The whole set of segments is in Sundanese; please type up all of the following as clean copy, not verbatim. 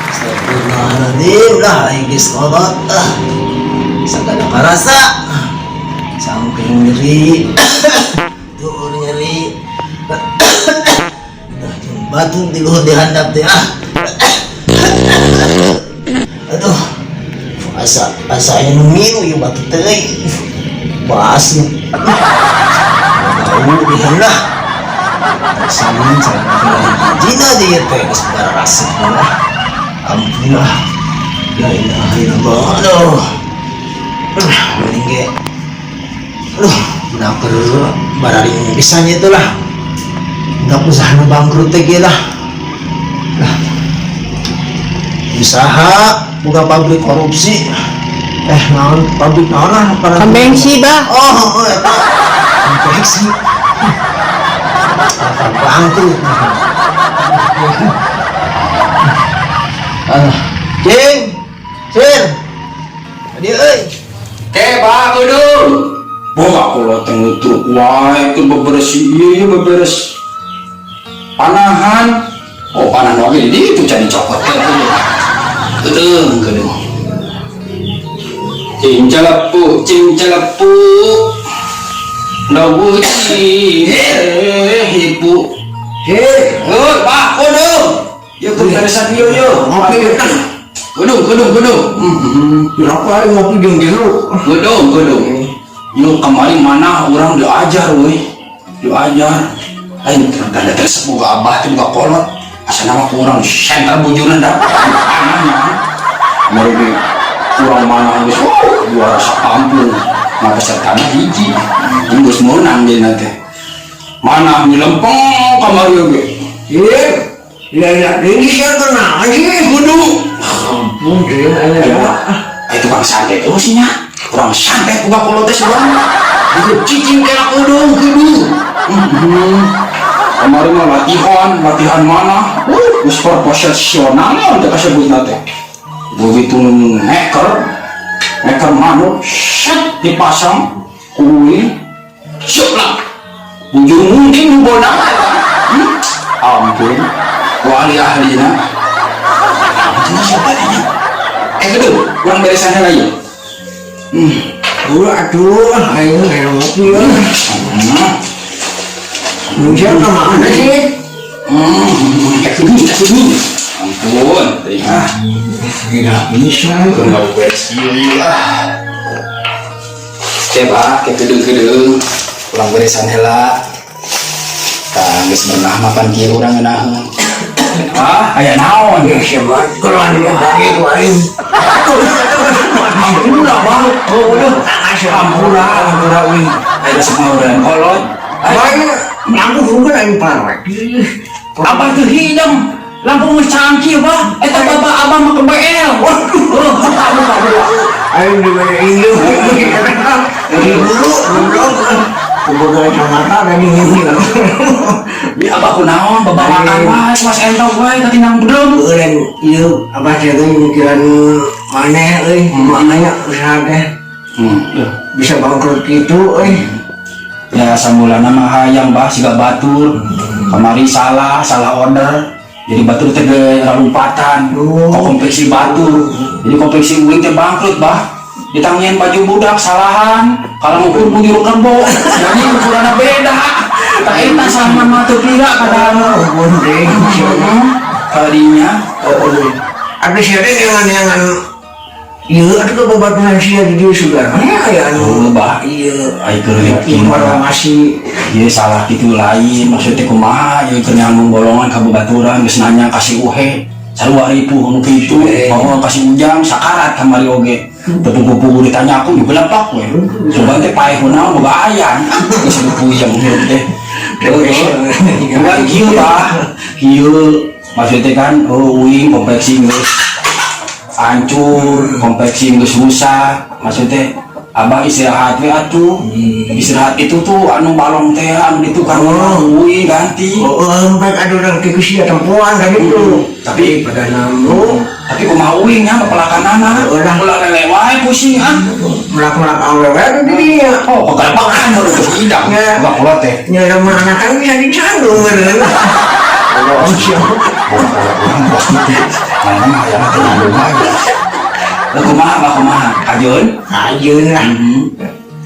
Astagfirullahaladzim lah, aing geus kolot ah. Sagala karasa. Samping nyeri. Duur nyeri. Dah jeung batu di luhur di handap teh ah. Aduh. Asa asa aya nu ngilu ieu batu teh euy. Bas. Bau di lah. Samin jina dia teh geus baraseuh lah. Ampun lah. La ilaha illallah. Aduh. Mending ge. Aduh, naker bararing pisan itu lah. Enggak usaha nu bangkrut teh ge lah. Lah. Usaha buka pabrik korupsi. Eh, naon pabrik naon lah para Konvensi, Bah. Oh, oh eta. Konveksi. Apa bangkrut. Ah, Cing. Cing. Adi euy. Ke Pak Kudu. Boga kula teh ngutruk wae keur beberes ieu beberes panahan. Oh, panahan oge di ditu can dicokot teh. Kedeung kedeung. Cing celepu, cing celepu. Ndawu ibu. Hei, Heuh, Pak Kudu. Yeuh keur beresan ieu yeuh. ngopi. Kudu, kudu, kudu. Kenapa aing ngopi jeung jeruk? Gedung, gedung. Yuk kemarin mana orang diajar, woi. Diajar. Lain kada tersebut boga abah teh boga kolot. Asa nama ku urang senter bujuran dah. Panahnya. Baru di urang mana geus oh, juara sakampung. Nah pesertana hiji. Jeung geus meunang dia teh. Mana nyelempeng kamari oge. Iya. Ya ya, ini siapa kenal sih? Kudu. Ampun, jeung aya ya. Ah, tukang santai terus nya. Kurang santai boga kolot teh seorang. Itu cicing kena kudung, kudu. Kemarin mah latihan, latihan mana? Geus profesional ya untuk kasebut teh. Begitu neker, neker manuk, set dipasang, kuwi, siap lah. Bujur mungkin nu bonang. Ampun, wali ahlina. Cenah siapa tanya? Eh, kedung, kurang beresannya lagi. Ulah atuh, aing hayang ngopi ya. Siapa kemana sih? Eh, kedung, eh, kedung. Ampun, ah, Tidak bisa. nggak beres ah. Oke, Pak, ke kedung-kedung. Kurang beresan heula. Tah, geus berenah mapan kieu urang ngeunaheun. Ah, aya naon? Ya siapa? Kalau anu lagi ku aing. Ampura, Bang. Oh, udah. Ampura, ampura uing. Aya resep ngeureun kolot. Aing lampu hungkul aing parek. Abah teu hidung. Lampu geus cangkir, Bah. Eta bapak abah mah ke BL. Waduh, buka buka buka. Aing di mana induk. Dari dulu belum. Kuboga kacamata tadi ini. Di abah kunaon babawakan wae mas entong wae katinang bedeng. Eureun ieu abah teh mikiran maneh euy, makanya usaha teh. Bisa bangkrut gitu euy. Ya samulana mah hayang, Bah, siga batur. Kamari salah, salah order. Jadi batur teh ge lompatan. Oh. Kok konveksi batur. Jadi konveksi uing teh bangkrut, Bah. Ditangian baju budak salahan. Kalau ngukur bujur kebo. Jadi ukurannya beda. Tak eta sama mah teu pira padahal. Oh, deh. Kalinya Ada sia teh neangan-neangan. Iya, ada babaturan sia di dieu sudah. Mana aya anu? Oh, Bah. Iya. Ai keur Informasi. Iya, salah gitu lain maksudnya kumaha ieu keur nyambung bolongan ka babaturan geus nanya ka si Uhe sarua ripuh nu kitu. Eh. Mau kasih ujang sakarat kamari oge teu pugu-pugu ditanya aku juga lempak we coba teh paeh kunaon boga ayam geus puyeng hirup teh. Bukan kieu, Bah, kieu maksudnya kan, oh, uing konveksi geus hancur, konveksi geus rusak, maksudnya abah istirahat we atuh. Istirahat itu tuh anu balong teh anu ditukar. Oh, uing ganti. Oh, empat ada orang ke sia tempuan kan itu. Tapi pada namu tapi kumaha uing nya pelakanana? Oh, lah. Ulah lele wae pusing ah. Melak-melak awewe di dia. Oh, kegelepakan baru tuh tidak. Ya. Enggak kolot teh. Nya mah anakan bisa dicandung bener. Oh, siapa? Orang bos gitu. Mana mah hayang teh nyambung wae. Lah kumaha, Bah, kumaha? Kajeun? Ajeun lah.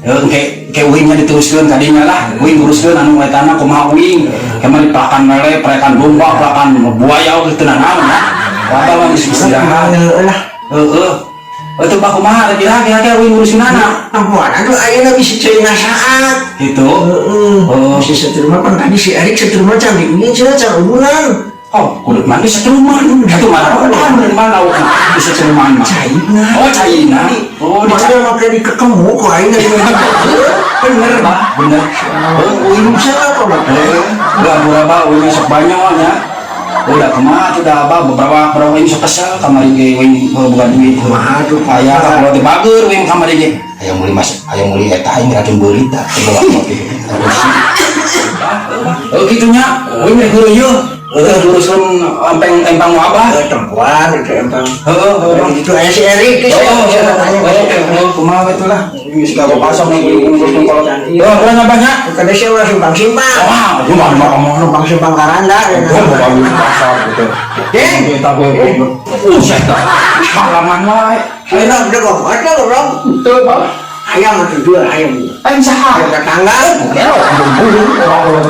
Heeh, ke ke uingnya diteruskeun kadinya lah. Uing nguruskeun anu etana kumaha uing. Kemari pelakan lele, pelakan domba, pelakan buaya oge teu nanaon ya. Abah mah geus istirahat. Heeh lah. Heeh. Atuh Bah kumaha lagi lah kira-kira uing ngurusin anak. Tempuan atuh ayeuna bisa cai saat. Gitu. Heeh. Oh. Bisa setruma kan tadi si Erik setruma can di uing cenah can ubunan. Oh, kudu mandi setruman. Atuh mana mana dari mana laukna bisa setruman mah. Caina. Oh, caina. Oh, di Mana make dikekemu ku aing dari bener, Bah, bener. Oh, uing Bisa apa, Pak? Eh, udah beberapa uing sok banyak nya. Udah kumaha tuh dah abah beberapa beberapa uing sok kesel kamari ge uing boga duit. Kumaha tuh? Aya kalau teh bager uing kamari ge. Hayang meuli mas, hayang meuli eta aing racun beulit dah. Coba waktu Oh gitunya, uing rek ieu. Heuh, nguruskeun empeng empang abah. Eh, tempuan itu empang. Heeh, heeh. Itu aya si Erik Oh, oh, oh, oh, kumaha we lah. Geus ka pasang nguruskeun kolot. Oh, urang abahnya. Kada sih ulah simpang-simpang. Wah, gua mah mah Simpang simpang karanda. Gua mau bangun pasar gitu. Deng. Kita gue buset dah. Pengalaman wae. Ayo udah kok, ada goblok. Teu, Pak. Ayam atuh jual ayam. Ayam saha? Ayam tetangga. Ya, bumbu orang.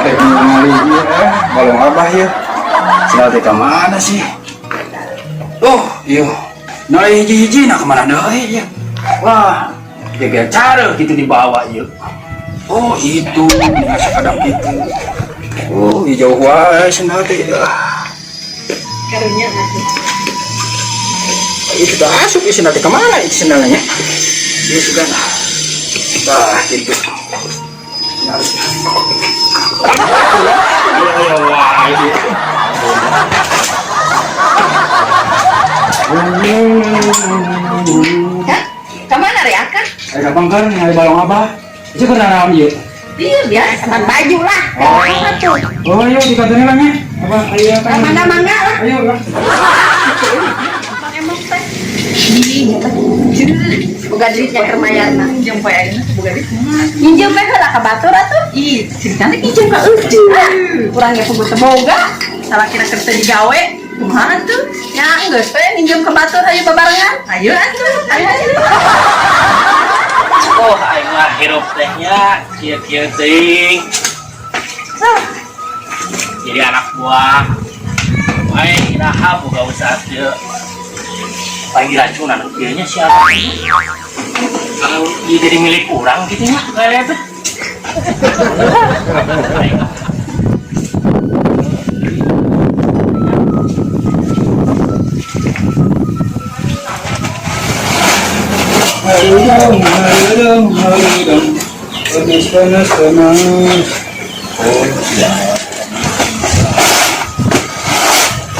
Rek ningali ieu eh balong abah ya. Sendal teh ka mana sih? Oh, iya. Nah, hiji-hiji nah kemana deui ya? Wah, jaga cara gitu dibawa ieu. Oh, itu nggak kadang gitu. Oh, jauh wae sendal teh. Ah. Karunya atuh. Itu sudah asup ya sendal teh kemana itu sendalnya? Ini sudah. Ah, gitu. Harus. Ya, wah, ini. Hah? Kemana re akang? Eh, kapan kan nyari balong apa? Itu pernah naon ieu? Iya biasa baju lah. Oh. Tuh. Oh, iya di kantornya lah nya. Apa? Ayo, apa? Mangga mangga lah. Ayo lah. Emang teh. Boga duitnya keur mayarna. Minjem poe ayeuna boga duit kumaha? Minjem we heula ka batur atuh. Ih, ceritana pinjem ka euceu. Kurang ge puguh teu boga. Salah kira keur teu digawe. Kumaha atuh? Ya geus we minjem ka batur hayu babarengan. Ayo atuh, ayo ayo. Oh, aing mah hirup teh nya kieu-kieu teuing. Jadi anak buah. Aing iraha boga usaha kieu. Paling diracunan kieu nya siapa? Anu ieu jadi milik urang gitu nya, lele teh. Aing mah. Haridang, haridang, haridang. Panas, panas, panas. Oh, ya.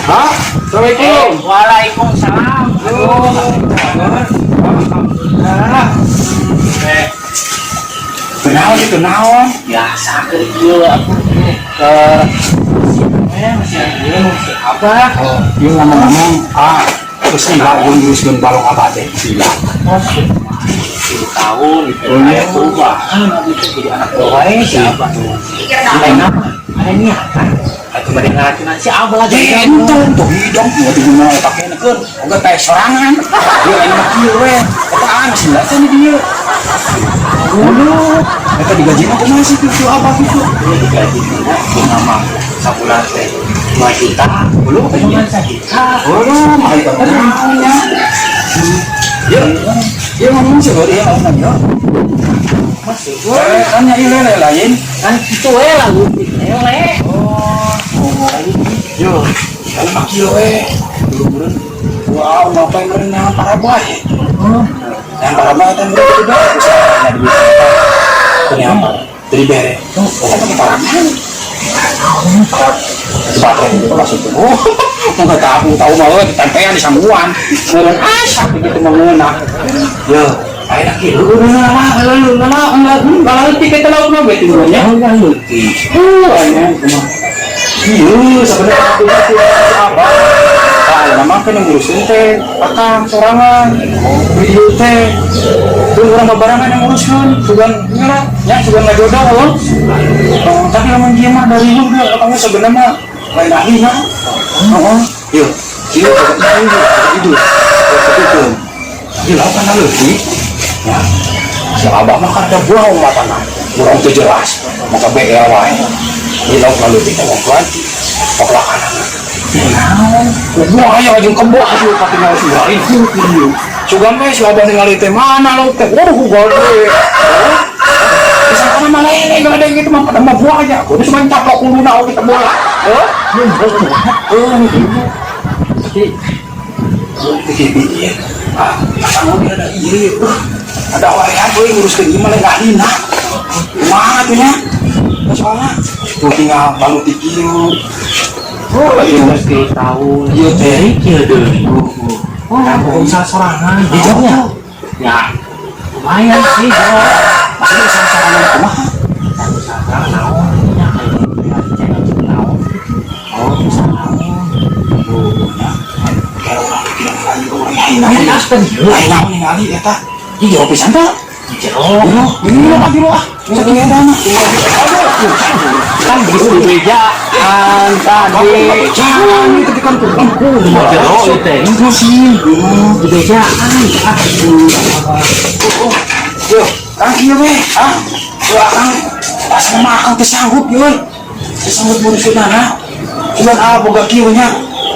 Hah? Assalamualaikum. Waalaikumsalam. Aduh, alhamdulillah. Eh, Kenaon itu naon? Biasa keur ieu aku ke eh masih ieu masih apa? Oh, iya ngomong-ngomong, ah, Terus lila urang nguruskeun balong abah teh. Lila. 10 tahun gitu. Aya perubahan gitu jadi anak wae si abah. Lain apa? Ada niatan. Atau bade ngaracunan si abah lagi. Entong tuh hidung mau diguna eta kene keun. Oge teh sorangan. Ieu aya mah kieu we. Eta anu sih teh di dieu. Ulu, eta digaji mah kumaha sih kitu abah kitu? Ini digaji tina bunga mah sabulan teh 2 juta. Ulu, Cuman sajuta. Ulu, mah itu naonnya. Yuk, yuk ngomong sih baru ya ngomong ya. Masuk. Eh, kan ya lele lain. Kan itu we lagu lele. Oh, yo, kalau mah kilo eh, dulu wow, ngapain meureun para bae? Yang para bae teh meureun itu dah, usahanya duit apa? Ternyata dari bere. Oh, pakai para para baterai itu langsung tuh. Oh, nggak tahu, tahu mau ditempean di sangguan. Meureun asap begitu mengeunah. Yo, ayo lagi, lu lah, lu lah, lah, lah, tiket laut mah begitu ya. Leutik. Oh, aya kumaha. Iya, sebenarnya aku itu apa? Ah, nama kan yang ngurusin teh, akang sorangan. Video teh. Tuh orang babarangan yang ngurusin, sugan nyala, ya sugan ngajodoh oh. Oh, tapi lamun dia mah dari lu udah kamu sebenarnya mah lain ahli mah. Oh, iya. Iya, itu itu. Itu. Iya, kan leutik. Ya. Si abah mah kan ada buah matana. Kurang teu jelas. Maka BL wae. Di lauk lalu kita ngomong pokok naon? Buah aya jeung kebo atuh katingal sugarin. Sugan we si abah ningali teh mana lauk teh. Waduh gede. Bisa kana mah lele gede gitu mah pada mah buah aja. Kudu cuma caplok kuluna oge teh bola. Heuh? Tapi pikir-pikir, ah, akang oge ada ieu. Ada warean euy nguruskeun ieu mah lain ahlina. Kumaha tuh nya? Soalnya tuh tinggal balut di kieu. Oh, geus 3 tahun. Iya teh. Kieu deui. Oh, usaha sorangan. Iya. Ya, lumayan sih, bro. Maksudnya usaha sorangan kumaha? Usaha sorangan naon? Ya, kayak channel naon gitu. Oh, usaha naon? Oh, ya. Kayak orang tidak lagi orang lain naon. Lain aspen ieu. Lain naon ningali eta. Ih, jauh pisan teh. Jero. Ini lo ah. Saking eta mah. Aduh. Kan begitu dibejaan tadi. Jangan itu kan kurang. Jero ieu teh. Ngurusin. Dibejaan. Ah, Oh, yo, kang kieu we, ah. Yo akang pas mah akang teu sanggup yo. Teu sanggup ngurusin anak. Cuman ah boga kieu nya.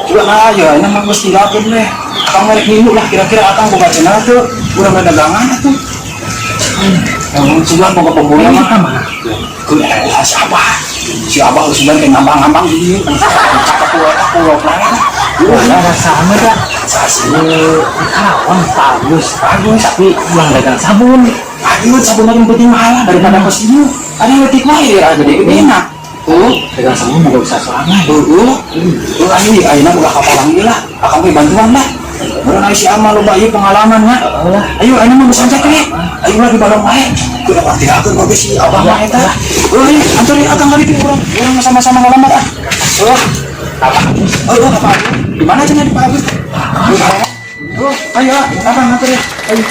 Cuman ah ya ini mah geus tinggalkeun we. Akang merek ngilu lah kira-kira akang boga channel teu, urang dagangan atuh. Yang sugan boga pemula mah mana? Keun eta si Abah. Si Abah geus sugan teh ngambang-ngambang di dieu. Cakep ku eta ku lain. Wah, sama dah. Sasi. Karawang bagus, Bagus. tapi uang dagang sabun. Aduh, sabun lagi penting mahal daripada kos ieu. Ada yang letik wae ya gede gede enak. Tuh, Dagang sabun juga bisa sorangan. heeh. Tuh ayo ayeuna boga kapalang ieu lah. Akang ge bantuan lah. Meureun aya si Ama loba ieu pengalaman nya. Lah. Ayo ayeuna mah geus anjak we. Ayo lah di balong wae. Kudu tinggalkeun oge si Abah mah eta. Heuh, ayo antar ya akang ka ditu urang. Urang sama-sama ngalamar ah. Heuh. Apa Agus? Heuh, apa Agus? Di mana cenah di Pak Agus? Di mana? Oh, ayo ah, akang antar ya. Ayo.